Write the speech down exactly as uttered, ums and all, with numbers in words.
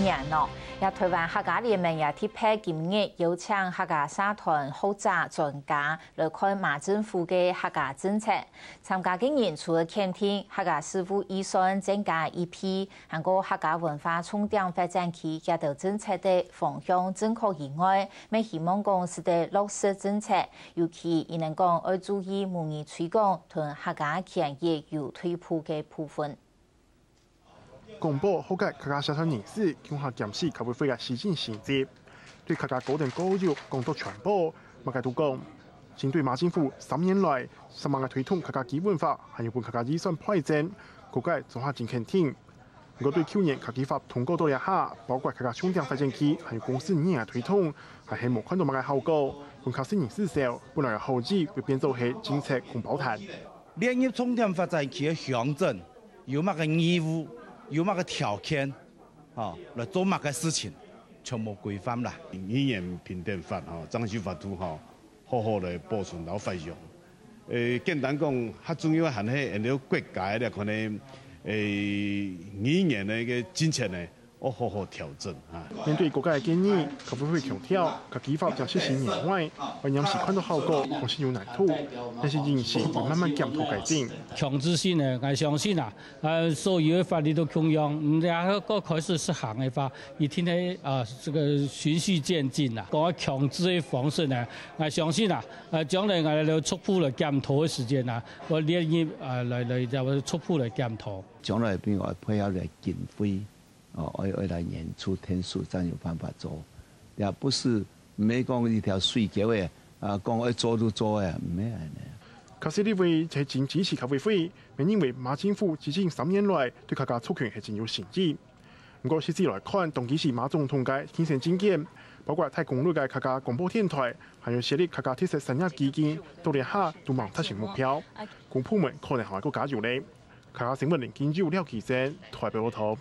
年咯。也台灣客家聯盟也特別今日邀請客家社團學者專家來看馬政府个客家政策。參加个人除了肯定客家事務預算增加一倍，還過客家文化重點發展區這兜政策个方向正確以外，乜希望講使得落實政策，尤其佢等講愛注意母語推廣同客家權益有退步个部分。 廣播、學界、客家社團人士共下檢視客委會个施政成績，對客家高等教育講到全部，麼个都講。針對馬政府三年來，煞猛个推動客家基本法，還有分客家預算倍增，各界總下真肯定。毋過對舊年客基法通過到這下，包括客家重點發展區，還有公司語言推動，還係無看到麼个效果，分客事人士笑，本來个好意會變做係政策空包彈。 列入重點發展區个鄉鎮，有麼个義務，有麼个條件，吼，來做麼个事情，全無規範啦。語言平等法吼，正式法度吼，好好來保存摎發揚。誒，簡單講，較重要還係𠊎等國家个可能，誒，語言个一個政策呢， 愛好好調整啊。面對各界个建議，客委會強調，客基法正實施年尾，愛臨時看到效果，確實有難度，但是仍然會慢慢檢討改進。強制性个，𠊎相信啊，呃，所有个法律都共樣，嗯，然後个開始實行个話，一定會啊，這個循序漸進啦。講強制个方式呢，𠊎相信啊，呃，將來𠊎等逐步來檢討个時間啊，愛列入啊，來來逐步來檢討。將來變化配合來經費。 哦，愛愛來研究天數，正有辦法做。也毋係毋係講一條水溝仔，啊，講愛做就做个，毋係恁樣。客事立委係真支持客委會，乜認為馬政府執政三年來對客家族群係真有誠意。毋過實際來看，當其時馬總統个競選政見，包括大功率个客家廣播電台，還有設立客家特色產業基金，到這下都吂達成目標。公部門可能還愛過加油咧。客家新聞林金友、廖啟珍，台北報導。